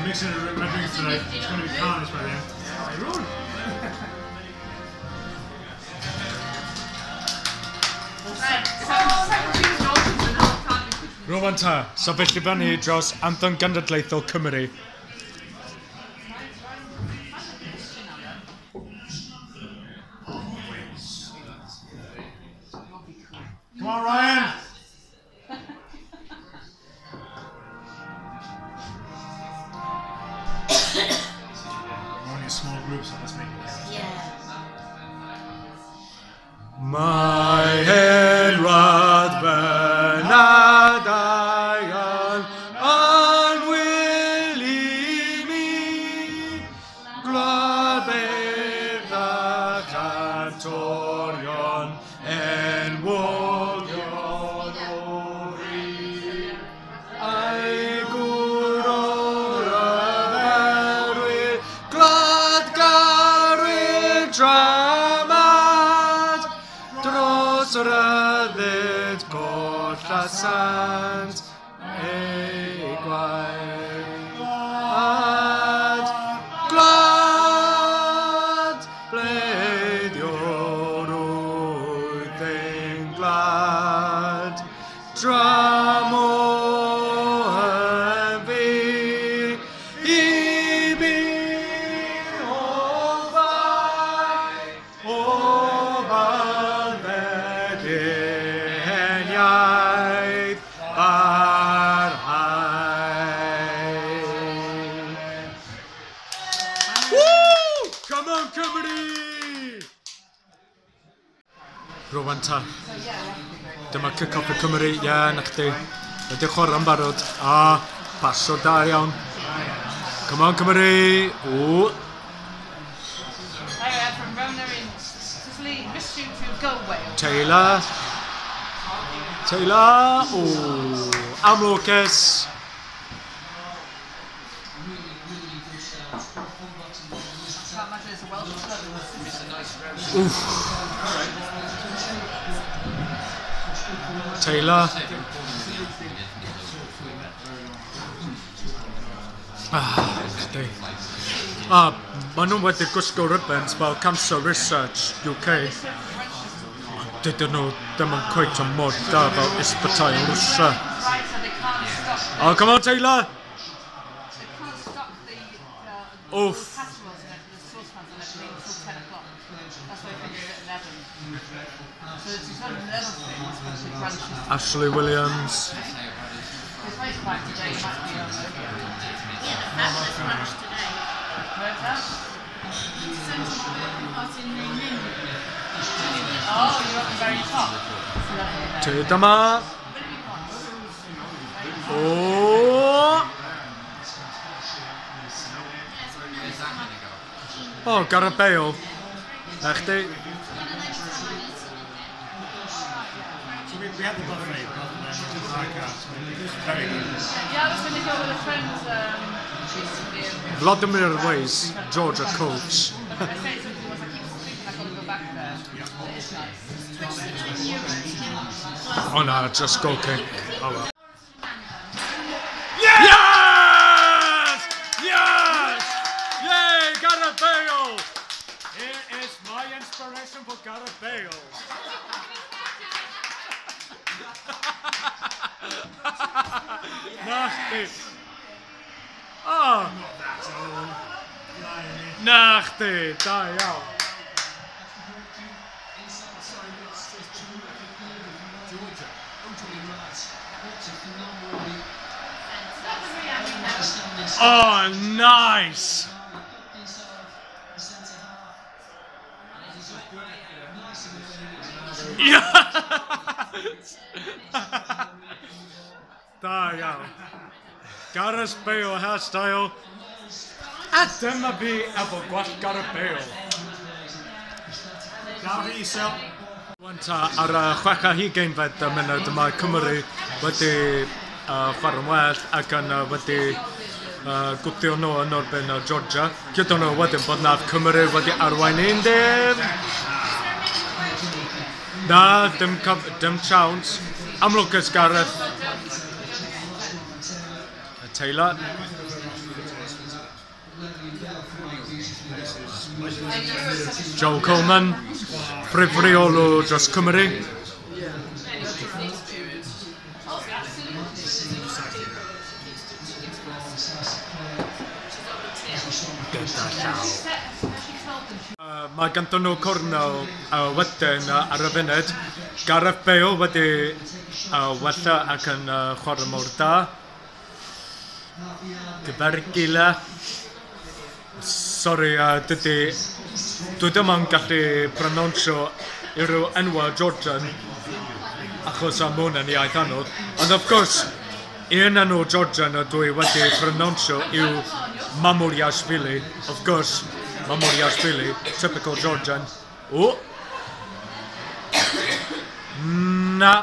I'm mixing my drinks tonight. It's going to be carnage by then. Rwan ta, sefyll i fyny dros Anthem Genedlaethol Cymru. Come on, Ryan! We're only a small group, so let's make it count. Yeah. Mae hen wlad fy nhadau annwyl i mi, gwlad beirdd a chantorion enwogion o fri. A'i gŵr o'r yferwyr, gwladgarwyr dramad, dros ryddid gollasant eu gwaed. Gwlad, bleiddiwr wyt ein gwlad, dramor yn fi, i mi o fai, o bydded heniaith barhau. Woo! Come on, Cymru! Rwan ta. Dyma kick-off y Cymru, ie, yeah, na chdi. Wedi chwarae'n barod. A, pasio da iawn. Come on, Cymru! Ww! Player from Rona in Sicily, mishoot to go Wales. Taylor. Taylor. Ooh. Amlwcus. Can't imagine it's a Welsh club. Oof. Taylor. Ah, chdi. Ah, maen nhw wedi gwisgo ribbons fel Cancer Research UK. Dydyn nhw ddim yn cweit yn mor da fel ysbytai yn Rwsia. Right, so they can't stop. Oh, come on, Taylor! They can't stop the Oof. casseroles and everything, the saucepans and everything until 10 o'clock. That's why they figure it at 11. So it's sort of little things, but the brunches. Ashley Williams. It's very quiet today, it might be on over. Yeah, the fabulous brunch today. Where's that? Central party in Ningning. Oh, you're up the very top. It's lovely there. Te dyma. O! Oh, Gareth Bale. Na chdi. So we had the buffet rather than the podcast. It was very good. Yeah, I was going to go with a friend recently. And Vladimir Weiss, Georgia coach. I say something was I keep thinking I've got to go back there. It is nice. Oh no, just goal kick. Oh well. Yes! Yes! Yay, Gareth Bale! Here is my inspiration for Gareth Bale. Nachti. Oh. Nachti, da iawn. Oh, nice! Yes! Da iawn. Gareth Bale hairstyle. A dyma fi efo gwallt Gareth Bale. Lawr i isel. Rwan ta, ar y 26 munud mae Cymru wedi chwarae'n well ac yn wedi gwthio nhw yn erbyn Georgia. Gyda nhw wedyn bod nath Cymru wedi arwain 1-0. Na, dim chance. Amlwcus Gareth. Taylor. Joel Coleman, prif reolwr dros Cymru. Gyda llaw. Mae ganddyn nhw cornel wedyn ar y funud. Gareth Bale wedi wella ac yn chwarae mor da. Gyfergila. Sorry, dydy... Dwi ddim yn gallu pronounsio unrhyw enwau Georgian achos am hwn yn iaith anodd. Ond of course, un enw Georgian y dwi wedi pronounsio yw Mamuriashvili. Of course, Mamuriashvili, typical Georgian. O! Na!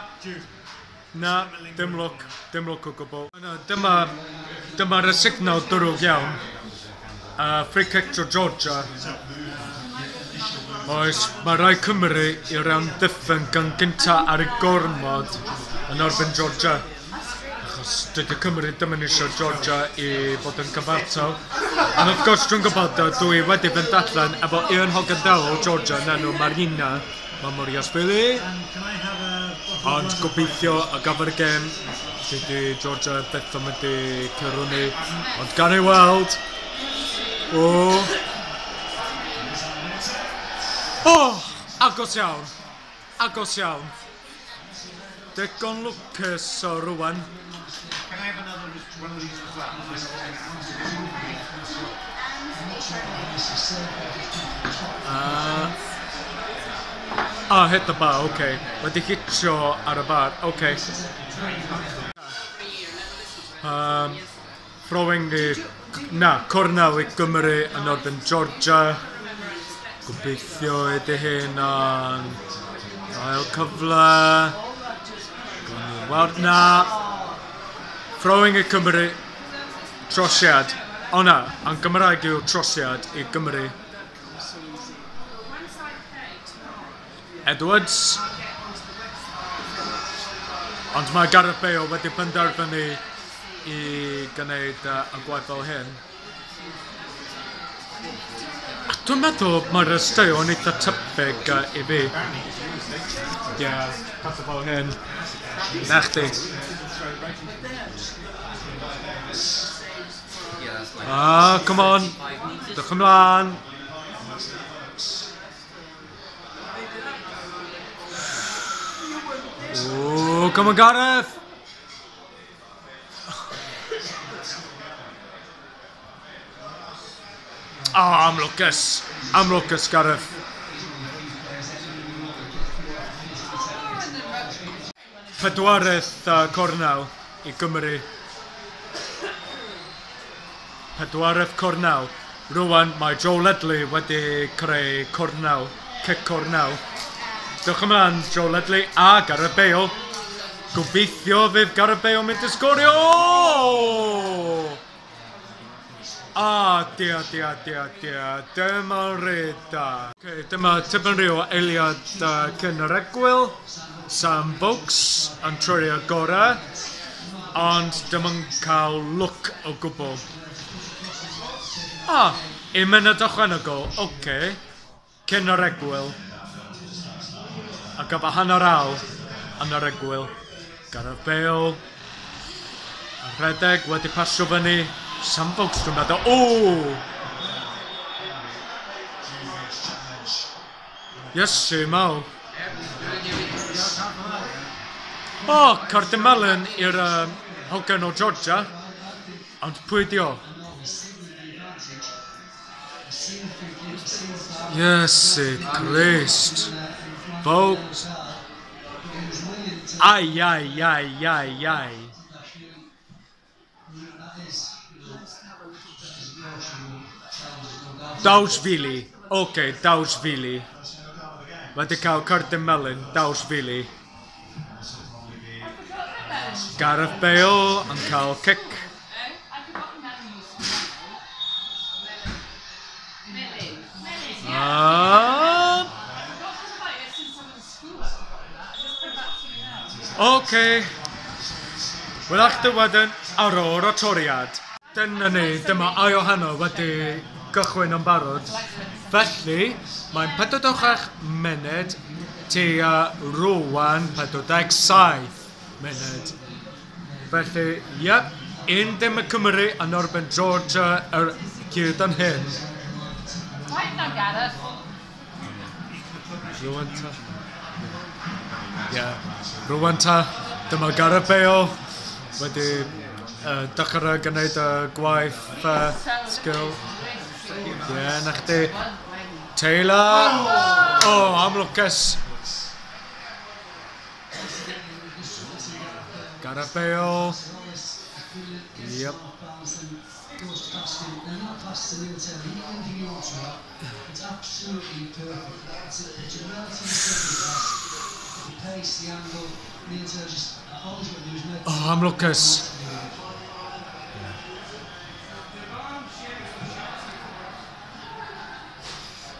Na, dim lwc, dim lwc o gwbl. Dyma'r signal drwg iawn. Free kick to Georgia. Oes, mae rai Cymru i'r amddiffyn gan gynta ar y gormod yn erbyn Georgia. Achos dydy Cymru ddim yn eisiau Georgia i fod yn cyfartal. Ond of course dwi'n gwybod dwi wedi fynd allan efo un hogan del o Georgia yn enw Marina Mamuriashvili. Ond gobeithio y gafr y gêm, dydy Georgia byth yn mynd i cyrw ni. Ond gan ei weld. O! Oh! Agos iawn. Agos iawn. Digon lwcus o rwan. Can I have another one of these as well? Hit the bar, okay. Wedi hitio ar y bar, okay. Throwing i... Na, cornel i Gymru yn erbyn Georgia. Gobeithio ydy hyn yn ail cyfle. Gawn ni weld. Na. Throwing i Cymru. Trosiad. O na, yn Gymraeg yw trosiad i Gymru. Edwards. Ond mae Gareth Bale wedi penderfynu i gwneud y gwaith fel hyn. A dwi'n meddwl mae'r steil yn eitha tebyg i fi. Ie, pethau fel hyn. Na chdi. Ah, come on. Dewch ymlaen. Oh, come on, Gareth! Oh, I'm lwcus. I'm lwcus, Gareth. Pedwaredd cornel i Gymru. Pedwaredd cornel. Rwan mae Joe Ledley wedi creu cornel, cic cornel. Diolch ymlaen, Joe Ledley a Gareth Bale. Gobeithio fydd Gareth Bale mynd i sgorio! A, dia, dia, dia, dia. Dyma reda. Okay, dyma tipyn rhyw o eiliad cyn yr egwyl. Sam Vokes yn trwy'r gorau. Ond dim yn cael lwc o gwbl. Ah, un munud ychwanegol, oce. Okay. Cyn yr egwyl. Ac efo hanner awr yn yr egwyl. Gareth Bale. A rhedeg wedi pasio fyny. Sam Vokes dwi'n meddwl. O! Iesu mawr. O, cerdyn melyn i'r hogan o Georgia. Ond pwy di o? Iesu Christ. Vokes. Ai, ai, ai, ai, ai. Daushvili. Oce, Daushvili. Wedi cael cerdyn melyn, Daushvili. Gareth Bale yn cael cic. Oce. Welach dy wedyn ar ôl y toriad. Dyna ni, dyma ail hanner wedi gychwyn yn barod. Felly, mae'n 46 munud tua rwan 47 munud. Felly, yep, 1-0 y Cymru yn erbyn Georgia yr hyd yn hyn. Right now, Gareth. Rwan ta. Ie. Rwan ta, dyma Gareth Bale wedi dechrau gwneud y gwaith skill. Ie, yeah, na chdi. Taylor! Oh, amlwcus. Gareth Bale. Yep. Oh, amlwcus.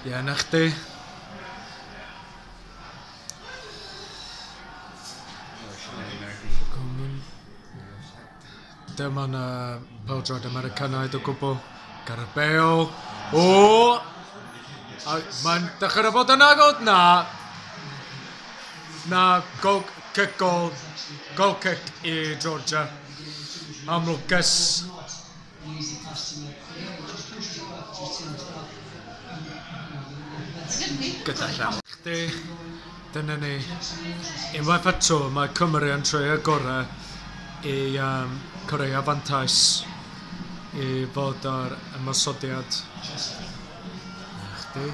Ie, yeah, na chdi. Dim ond pêl-droed Americanaidd o gwbl. Gareth Bale. O! Mae'n dechrau bod yn agos. Na. Na, goal kick goal. Goal kick i Georgia. Amlwcus. Gyda llaw. Chdi, dyna ni. Unwaith eto, mae Cymru yn trio gorau i creu afantais i fod ar ymosodiad. Chdi.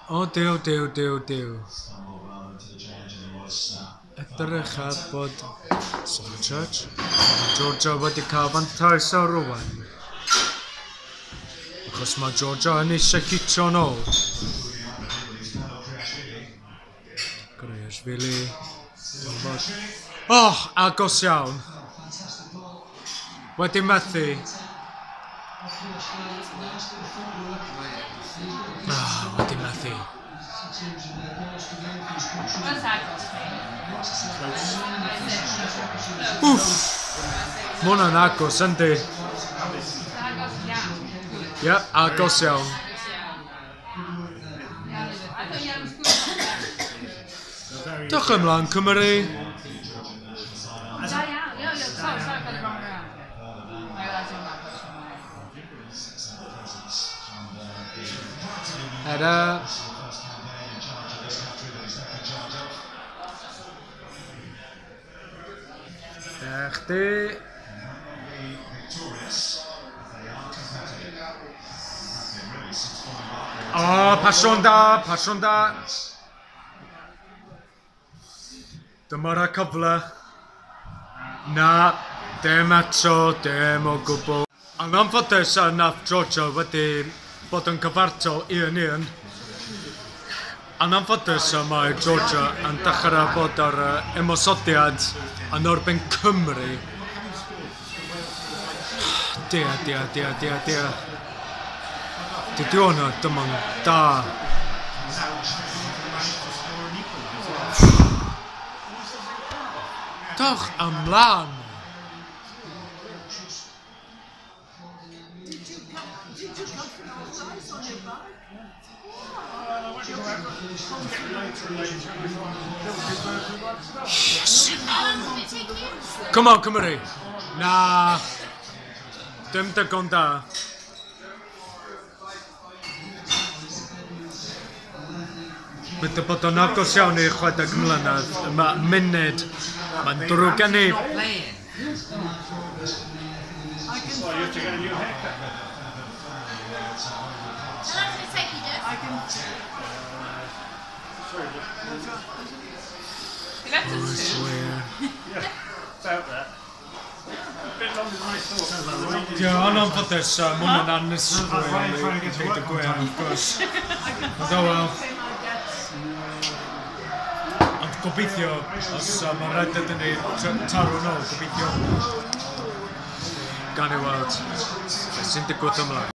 O, dew, dew, dew, dew. Edrych ar bod Sorry, Church. Georgia wedi cael fantais ar rwan. Achos mae Georgia yn eisiau hitio nôl. Greashvili. Oh, agos iawn. Wedi methu. Oh, wedi methu. Wff! Mae hwnna'n agos, yndi? Ie, agos iawn. Dewch ymlaen, Cymru. Header. Chdi. O, pasiwn da, pasiwn da. Dyma'r cyfle. Na, dim eto, dim o gwbl. Yn anffodus nath Georgia wedi bod yn cyfartal 1-1. Yn anffodus mae Georgia yn dechrau bod ar ymosodiad yn erbyn Cymru. Dia, dia, dia, dia, dia. Dydy hwnna dim ond da. Dewch ymlaen. Yes. Come on, Cymru. Na. Dim digon da. Wedi bod yn agos iawn i 60 mlynedd. Mae munud. Mae'n drwg gen i. Ie, yn anffodus, mae hwnna'n annisgwyl i ddeud y gwir, wrth gwrs. Ond o wel. Ond gobeithio, os mae'n rhaid ydyn ni taro nôl, gobeithio. Gan i weld beth sy'n digwydd ymlaen.